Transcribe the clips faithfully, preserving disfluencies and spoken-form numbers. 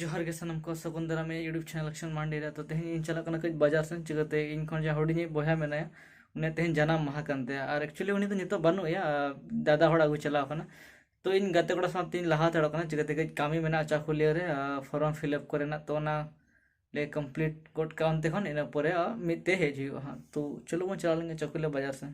ᱡᱚᱦᱟᱨ ᱜᱮ ᱥᱟᱱᱟᱢ ᱠᱚ, ᱥᱟᱹᱜᱩᱱ ᱫᱟᱨᱟᱢ ᱤᱧᱟᱹᱜ YouTube channel Action Monday ᱨᱮ᱾ ᱛᱚ, ᱛᱮᱦᱮᱧ ᱤᱧ ᱪᱟᱞᱟᱜ ᱠᱟᱱᱟ ᱠᱟᱹᱡ ᱵᱟᱡᱟᱨ ᱥᱮᱱ, ᱪᱤᱠᱟᱹᱛᱮ ᱤᱧ ᱠᱷᱚᱱ ᱡᱟᱦᱟᱸ ᱦᱩᱰᱤᱧᱤᱡ ᱵᱚᱭᱦᱟ ᱢᱮᱱᱟᱭᱟ, ᱩᱱᱤᱭᱟᱜ ᱛᱮᱦᱮᱧ ᱡᱟᱱᱟᱢ ᱢᱟᱦᱟ ᱠᱟᱱ ᱛᱟᱭᱟ᱾ ᱟᱨ actually ᱩᱱᱤ ᱫᱚ ᱱᱤᱛᱚᱜ ᱵᱟᱹᱱᱩᱜ ᱮᱭᱟ, ᱟᱨ ᱫᱟᱫᱟ ᱦᱚᱲ ᱟᱹᱜᱩ ᱪᱟᱞᱟᱣ ᱠᱟᱱᱟ᱾ ᱛᱚ, ᱤᱧ ᱜᱟᱛᱮ ᱠᱚᱲᱟ ᱥᱟᱶᱛᱮᱧ ᱞᱟᱦᱟ ᱦᱟᱛᱟᱲᱚᱜ ᱠᱟᱱᱟ, ᱪᱤᱠᱟᱹᱛᱮ ᱠᱟᱹᱡ ᱠᱟᱹᱢᱤ ᱢᱮᱱᱟᱜᱼᱟ ᱪᱟᱠᱩᱞᱤᱭᱟᱹ ᱨᱮ, ᱟᱨ form fill up ᱠᱚᱨᱮᱱᱟᱜ, ᱛᱚ ᱚᱱᱟ ᱞᱮ complete ᱜᱚᱫ ᱠᱟᱜᱼᱟ ᱚᱱᱛᱮ ᱠᱷᱚᱱ, ᱤᱱᱟᱹ ᱯᱚᱨᱮ, ᱟᱨ ᱢᱤᱫ ᱛᱮ ᱦᱮᱡ ᱦᱩᱭᱩᱜᱼᱟ ᱦᱟᱸᱜ᱾ ᱛᱚ, ᱪᱚᱞᱚ ᱵᱚᱱ ᱪᱟᱞᱟᱣ ᱞᱮᱱ ᱜᱮ ᱪᱟᱠᱩᱞᱤᱭᱟᱹ ᱵᱟᱡᱟᱨ ᱥᱮᱱ᱾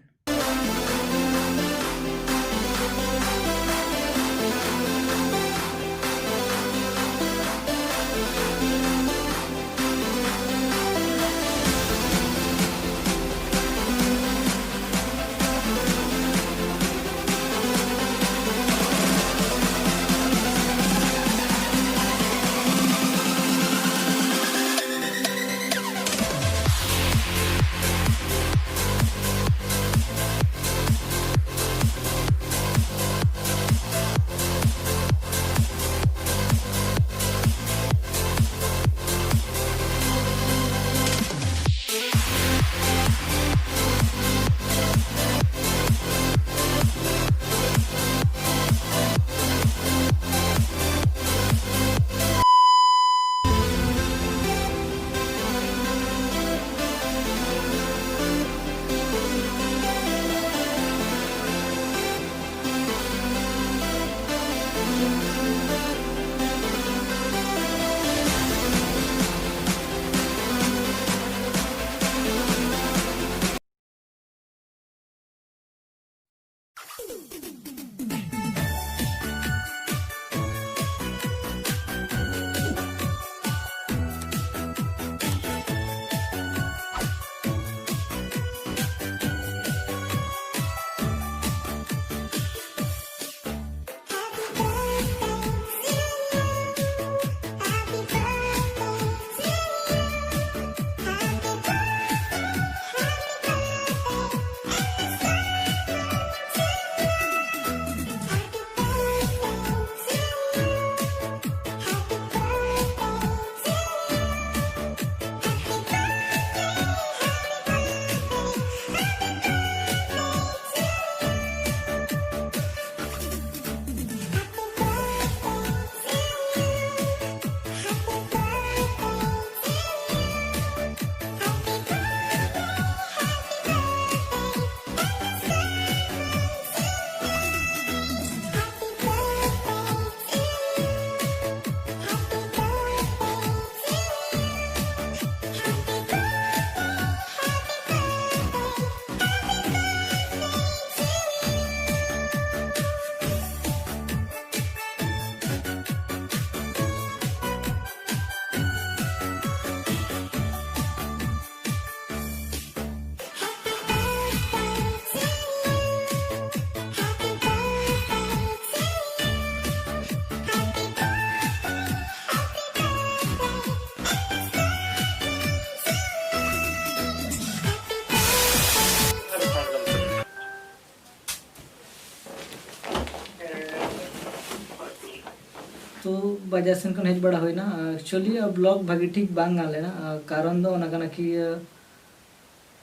ᱵᱟᱡᱟᱨ ᱥᱮᱱ ᱠᱷᱚᱱ ᱦᱮᱡ ᱵᱟᱲᱟ ᱦᱩᱭᱱᱟ᱾ ᱮᱠᱪᱩᱭᱮᱞᱤ ᱵᱞᱚᱜ ᱵᱷᱟᱜᱮ ᱴᱷᱤᱠ ᱵᱟᱝ ᱜᱟᱱ ᱞᱮᱱᱟ᱾ ᱟᱨ ᱠᱟᱨᱚᱱ ᱫᱚ ᱚᱱᱟ ᱠᱟᱱᱟ ᱠᱤ,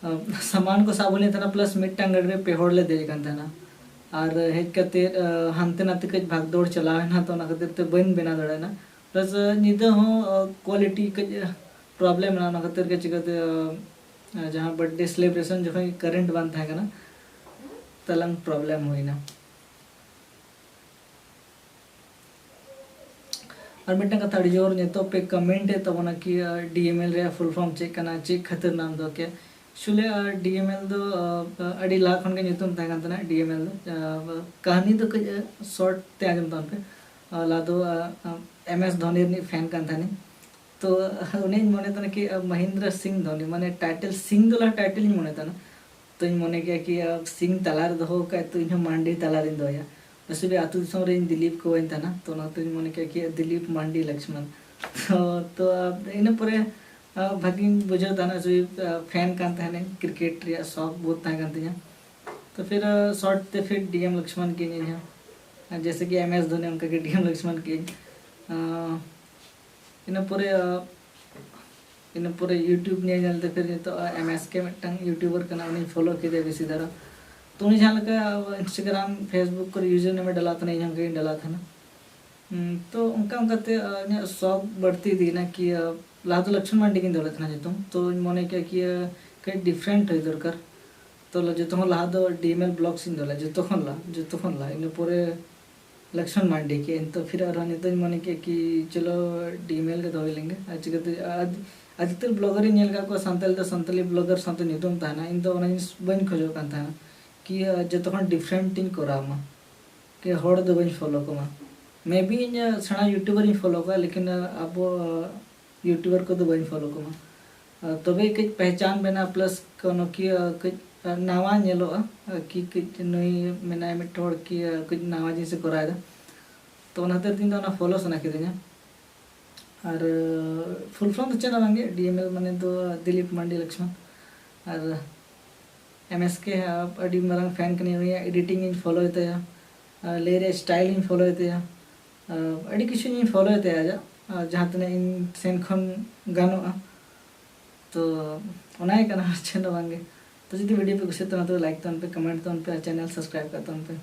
ᱟᱨ ᱥᱟᱢᱟᱱ ᱠᱚ ᱥᱟᱵ ᱦᱩᱭ ᱞᱮᱱ ᱛᱟᱦᱮᱱᱟ, ᱯᱞᱟᱥ ᱢᱤᱫᱴᱟᱝ ᱜᱟᱹᱰᱤ ᱨᱮ ᱯᱮ ᱦᱚᱲ ᱞᱮ ᱫᱮᱡ ᱟᱠᱟᱱ ᱛᱟᱦᱮᱱᱟ᱾ ᱟᱨ ᱦᱮᱡ ᱠᱟᱛᱮ ᱟᱨ ᱦᱟᱱᱛᱮ ᱱᱟᱛᱮ ᱠᱟᱹᱡ ᱵᱷᱟᱜᱽᱫᱚᱲ ᱪᱟᱞᱟᱣ ᱮᱱᱟ, ᱛᱚ ᱚᱱᱟ ᱠᱷᱟᱹᱛᱤᱨ ᱛᱮ ᱵᱟᱹᱧ ᱵᱮᱱᱟᱣ ᱫᱟᱲᱮᱭᱟᱫᱟ᱾ ᱯᱞᱟᱥ ᱧᱤᱫᱟᱹ ᱦᱚᱸ ᱟᱨ ᱠᱳᱣᱟᱞᱤᱴᱤ ᱠᱟᱹᱡ ᱯᱨᱚᱵᱞᱮᱢ ᱮᱱᱟ, ᱚᱱᱟ ᱠᱷᱟᱹᱛᱤᱨ ᱜᱮ ᱪᱤᱠᱟᱹᱛᱮ ᱟᱨ ᱡᱟᱦᱟᱸ ᱵᱟᱨᱛᱷᱰᱮ ᱥᱮᱞᱤᱵᱨᱮᱥᱚᱱ ᱡᱚᱠᱷᱚᱱ ᱠᱟᱨᱮᱱᱴ ᱵᱟᱝ ᱛᱟᱦᱮᱸ ᱠᱟᱱᱟ, ᱛᱟᱞᱟᱝ ᱯᱨᱚᱵᱞᱮᱢ ᱦᱩᱭᱱᱟ᱾ ᱟᱨ ᱢᱤᱫᱴᱟᱝ ᱠᱟᱛᱷᱟ, ᱟᱹᱰᱤ ᱡᱳᱨ ᱱᱤᱛᱚᱜ ᱯᱮ ᱠᱚᱢᱮᱱᱴ ᱮᱫ ᱛᱟᱵᱚᱱᱟ ᱠᱤ, ᱟᱨ, ᱰᱤ ᱮᱢ ᱮᱞ ᱨᱮᱭᱟᱜ ᱯᱷᱩᱞ ᱯᱷᱚᱨᱢ ᱪᱮᱫ ᱠᱟᱱᱟ, ᱪᱮᱫ ᱠᱷᱟᱹᱛᱤᱨ ᱱᱟᱢ ᱫᱚᱦᱚ ᱠᱮᱫ? ᱮᱠᱪᱩᱭᱮᱞᱤ, ᱟᱨ, ᱰᱤ ᱮᱢ ᱮᱞ ᱫᱚ, ᱟᱨ, ᱟᱹᱰᱤ ᱞᱟᱦᱟ ᱠᱷᱚᱱ ᱜᱮ ᱧᱩᱛᱩᱢ ᱛᱟᱦᱮᱸ ᱠᱟᱱ ᱛᱟᱦᱮᱱᱟ ᱰᱤ ᱮᱢ ᱮᱞ ᱫᱚ᱾ ᱟᱨ, ᱠᱟᱹᱦᱱᱤ ᱫᱚ ᱠᱟᱹᱡ, ᱟᱨ, ᱥᱚᱨᱴ ᱛᱮ ᱟᱸᱡᱚᱢ ᱛᱟᱵᱚᱱ ᱯᱮ᱾ ᱟᱨ, ᱞᱟᱦᱟ ᱫᱚ, ᱟᱨ, ᱟᱨ, ᱮᱢ ᱮᱥ ᱫᱷᱳᱱᱤ ᱨᱤᱱᱤᱡ ᱯᱷᱮᱱ ᱠᱟᱱ ᱛᱟᱦᱮᱱᱤᱧ᱾ ᱛᱚ, ᱩᱱᱤᱧ ᱢᱚᱱᱮ ᱛᱟᱦᱮᱱᱟ ᱠᱤ, ᱟᱨ, ᱢᱚᱦᱤᱱᱫᱨᱚ ᱥᱤᱝ ᱫᱷᱳᱱᱤ, ᱢᱟᱱᱮ ᱴᱟᱭᱴᱮᱞ ᱥᱤᱝ ᱫᱚ ᱞᱟᱦᱟ ᱴᱟᱭᱴᱮᱞ ᱤᱧ ᱢᱚᱱᱮ ᱛᱟᱦᱮᱱᱟ᱾ ᱛᱚᱧ ᱢᱚᱱᱮ ᱠᱮᱭᱟ ᱠᱤ, ᱟᱨ, ᱥᱤᱝ ᱛᱟᱞᱟᱨᱮ ᱫᱚᱦᱚ ᱠᱟᱜ, ᱛᱚ ᱤᱧᱦᱚᱸ ᱢᱟᱱᱰᱤ ᱛᱟᱞᱟᱨᱤᱧ ᱫᱚᱦᱚᱭᱟ᱾ ᱵᱮᱥᱤ ᱟᱹᱛᱩ ᱫᱤᱥᱚᱢ ᱨᱮ ᱤᱧ ᱫᱤᱞᱤᱯ ᱠᱚᱣᱟᱧ ᱛᱟᱦᱮᱱᱟ, ᱛᱚ ᱚᱱᱟᱛᱮᱧ ᱢᱚᱱᱮ ᱠᱮᱭᱟ ᱠᱤ ᱫᱤᱞᱤᱯ ᱢᱟᱱᱰᱤ ᱞᱚᱠᱥᱢᱚᱱ᱾ ᱛᱚ, ᱛᱚ, ᱟᱨ, ᱤᱱᱟᱹ ᱯᱚᱨᱮ, ᱟᱨ, ᱵᱷᱟᱜᱤᱧ ᱵᱩᱡᱷᱟᱹᱣ ᱛᱟᱦᱮᱱᱟ, ᱡᱮ, ᱟᱨ, ᱯᱷᱮᱱ ᱠᱟᱱ ᱛᱟᱦᱮᱱᱟᱹᱧ, ᱠᱨᱤᱠᱮᱴ ᱨᱮᱭᱟᱜ ᱥᱚᱠ ᱵᱚᱦᱩᱛ ᱛᱟᱦᱮᱸ ᱠᱟᱱ ᱛᱤᱧᱟᱹ᱾ ᱛᱚ ᱯᱷᱤᱨ, ᱟᱨ, ᱥᱚᱨᱴ ᱛᱮ ᱯᱷᱤᱨ ᱰᱤ ᱮᱢ ᱞᱚᱠᱥᱢᱚᱱ ᱠᱤᱧ ᱤᱧ ᱦᱚᱸ᱾ ᱟᱨ ᱡᱮᱭᱥᱮ ᱠᱤ ᱮᱢ ᱮᱥ ᱫᱷᱳᱱᱤ, ᱚᱱᱠᱟ ᱜᱮ ᱰᱤ ᱮᱢ ᱞᱚᱠᱥᱢᱚᱱ ᱠᱤᱧ᱾ ᱟᱨ, ᱤᱱᱟᱹ ᱯᱚᱨᱮ, ᱟᱨ, ᱤᱱᱟᱹ ᱯᱚᱨᱮ YouTube ᱧᱮᱞ ᱧᱮᱞ ᱛᱮ ᱯᱷᱤᱨ ᱱᱤᱛᱚᱜ, ᱟᱨ, ᱮᱢ ᱮᱥ ᱠᱮ ᱢᱤᱫᱴᱟᱝ YouTuber ᱠᱟᱱᱟ, ᱩᱱᱤᱧ ᱯᱷᱚᱞᱳ ᱠᱮᱫᱮᱭᱟ ᱵᱮᱥᱤ ᱫᱷᱟᱨᱟ᱾ ᱛᱚ ᱩᱱᱤ ᱡᱟᱦᱟᱸ ᱞᱮᱠᱟ Instagram, Facebook ᱠᱚᱨᱮ ᱤᱭᱩᱡᱟᱨ ᱱᱮᱢᱮ ᱰᱟᱞᱟᱣ ᱛᱟᱦᱮᱱᱟ, ᱤᱧ ᱦᱚᱸ ᱚᱱᱠᱟᱜᱤᱧ ᱰᱟᱞᱟᱣ ᱛᱟᱦᱮᱱᱟ᱾ ᱦᱩᱸ, ᱛᱚ ᱚᱱᱠᱟ ᱚᱱᱠᱟ ᱛᱮ, ᱟᱨ, ᱤᱧᱟᱹᱜ ᱥᱚᱠ ᱵᱟᱹᱲᱛᱤ ᱤᱫᱤᱭᱮᱱᱟ ᱠᱤ, ᱟᱨ, ᱞᱟᱦᱟ ᱫᱚ ᱞᱚᱠᱥᱢᱚᱱ ᱢᱟᱱᱰᱤ ᱜᱤᱧ ᱫᱚᱦᱚ ᱞᱮᱫ ᱛᱟᱦᱮᱱᱟ ᱧᱩᱛᱩᱢ᱾ ᱛᱚᱧ ᱢᱚᱱᱮ ᱠᱮᱫᱟ ᱠᱤ, ᱟᱨ, ᱠᱟᱹᱡ ᱰᱤᱯᱷᱟᱨᱮᱱᱴ ᱦᱩᱭ ᱫᱚᱨᱠᱟᱨ᱾ ᱛᱚ ᱡᱚᱛᱚ ᱠᱷᱚᱱ ᱞᱟᱦᱟ ᱫᱚ ᱰᱤ ᱮᱢ ᱮᱞ ᱵᱞᱚᱜᱥ ᱤᱧ ᱫᱚᱦᱚ ᱞᱮᱫᱟ, ᱡᱚᱛᱚ ᱠᱷᱚᱱ ᱞᱟᱦᱟ, ᱡᱚᱛᱚ ᱠᱷᱚᱱ ᱞᱟᱦᱟ᱾ ᱤᱱᱟᱹ ᱯᱚᱨᱮ ᱞᱚᱠᱥᱢᱚᱱ ᱢᱟᱱᱰᱤ ᱠᱮ, ᱱᱤᱛᱚᱜ ᱯᱷᱤᱨ ᱟᱨᱦᱚᱸ ᱱᱤᱛᱚᱜ ᱤᱧ ᱢᱚᱱᱮ ᱠᱮᱫ ᱠᱤ ᱪᱚᱞᱚ ᱰᱤ ᱮᱢ ᱮᱞ ᱜᱮ ᱫᱚᱦᱚᱭ ᱞᱮᱱᱜᱮ᱾ ᱟᱨ ᱪᱤᱠᱟᱹᱛᱮ ᱟᱫ-, ᱟᱹᱰᱤ ᱩᱛᱟᱹᱨ ᱵᱞᱚᱜᱟᱨ ᱤᱧ ᱧᱮᱞ ᱟᱠᱟᱫ ᱠᱚᱣᱟ ᱥᱟᱱᱛᱟᱞᱤ ᱫᱚ ᱥᱟᱱᱛᱟᱞᱤ ᱵᱞᱚᱜᱟᱨ ᱥᱟᱶᱛᱮ ᱧᱩᱛᱩᱢ ᱛᱟᱦᱮᱱᱟ, ᱤᱧ ᱫᱚ ᱚᱱᱟ ᱡᱤᱱᱤᱥ ᱵᱟᱹᱧ ᱠᱷᱚᱡᱚᱜ ᱠᱟᱱ ᱛᱟᱦᱮᱱᱟ ᱠᱤ, ᱟᱨ, ᱡᱚᱛᱚ ᱠᱷᱚᱱ ᱰᱤᱯᱷᱟᱨᱮᱱᱴ ᱤᱧ ᱠᱚᱨᱟᱣ ᱢᱟ, ᱠᱤ ᱦᱚᱲ ᱫᱚ ᱵᱟᱹᱧ ᱯᱷᱚᱞᱳ ᱠᱚᱢᱟ᱾ ᱢᱮ ᱵᱤ ᱤᱧ, ᱟᱨ, ᱥᱮᱬᱟ ᱤᱭᱩᱴᱩᱵᱟᱨ ᱤᱧ ᱯᱷᱚᱞᱳ ᱠᱚᱣᱟ, ᱞᱮᱠᱤᱱ, ᱟᱨ, ᱟᱵᱚ, ᱟᱨ, ᱤᱭᱩᱴᱩᱵᱟᱨ ᱠᱚᱫᱚ ᱵᱟᱹᱧ ᱯᱷᱚᱞᱳ ᱠᱚᱢᱟ᱾ ᱟᱨ ᱛᱚᱵᱮ ᱠᱟᱹᱡ ᱯᱮᱦᱪᱟᱱ ᱵᱮᱱᱟᱜᱼᱟ, ᱯᱞᱟᱥ ᱠᱳᱱᱳ ᱠᱤ, ᱟᱨ, ᱠᱟᱹᱡ, ᱟᱨ, ᱱᱟᱣᱟ ᱧᱮᱞᱚᱜᱼᱟ, ᱟᱨ ᱠᱤ ᱠᱟᱹᱡ ᱱᱩᱭ ᱢᱮᱱᱟᱭ ᱢᱤᱫ ᱦᱚᱲ ᱠᱤ, ᱟᱨ, ᱠᱟᱹᱡ ᱱᱟᱣᱟ ᱡᱤᱱᱤᱥ ᱮ ᱠᱚᱨᱟᱣ ᱮᱫᱟ᱾ ᱛᱚ ᱚᱱᱟ ᱠᱷᱟᱹᱛᱤᱨ ᱛᱮ ᱤᱧ ᱫᱚ ᱚᱱᱟ ᱯᱷᱚᱞᱳ ᱥᱟᱱᱟ ᱠᱤᱫᱤᱧᱟ᱾ ᱟᱨ, ᱟᱨ, ᱯᱷᱩᱞ ᱯᱷᱚᱨᱢ ᱫᱚ ᱪᱮᱫ ᱦᱚᱸ ᱵᱟᱝᱜᱮ, ᱰᱤ ᱮᱢ ᱮᱞ ᱢᱟᱱᱮ ᱫᱚ ᱫᱤᱞᱤᱯ ᱢᱟᱱᱰᱤ ᱞᱚᱠᱥᱢᱚᱱ᱾ ᱟᱨ ᱮᱢ ᱮᱥ ᱠᱮ ᱟᱹᱰᱤ ᱢᱟᱨᱟᱝ ᱯᱷᱮᱱ ᱠᱟᱹᱱᱟᱹᱧ, ᱩᱱᱤᱭᱟᱜ ᱮᱰᱤᱴᱤᱝ ᱤᱧ ᱯᱷᱚᱞᱳᱭ ᱛᱟᱭᱟ, ᱟᱨ ᱞᱟᱹᱭ ᱨᱮᱭᱟᱜ ᱥᱴᱟᱭᱤᱞ ᱤᱧ ᱯᱷᱚᱞᱳᱭ ᱛᱟᱭᱟ᱾ ᱟᱹᱰᱤ ᱠᱤᱪᱷᱩ ᱤᱧ ᱯᱷᱚᱞᱳᱭ ᱛᱟᱭᱟ ᱟᱡᱟᱜ, ᱟᱨ ᱡᱟᱦᱟᱸ ᱛᱤᱱᱟᱹᱜ ᱤᱧ ᱥᱮᱱ ᱠᱷᱚᱱ ᱜᱟᱱᱚᱜᱼᱟ᱾ ᱛᱚ ᱚᱱᱟ ᱜᱮ ᱠᱟᱱᱟ, ᱟᱨ ᱪᱮᱫ ᱦᱚᱸ ᱵᱟᱝᱜᱮ᱾ ᱛᱚ ᱡᱩᱫᱤ ᱵᱷᱤᱰᱤᱭᱳ ᱯᱮ ᱠᱩᱥᱤᱭᱟᱜ ᱛᱟᱵᱚᱱᱟ, ᱛᱚᱵᱮ ᱞᱟᱭᱤᱠ ᱛᱟᱵᱚᱱ ᱯᱮ, ᱠᱚᱢᱮᱱᱴ ᱛᱟᱵᱚᱱ ᱯᱮ, ᱟᱨ ᱪᱮᱱᱮᱞ ᱥᱟᱵᱥᱠᱨᱟᱭᱤᱵ ᱠᱟᱜ ᱛᱟᱵᱚᱱ ᱯᱮ᱾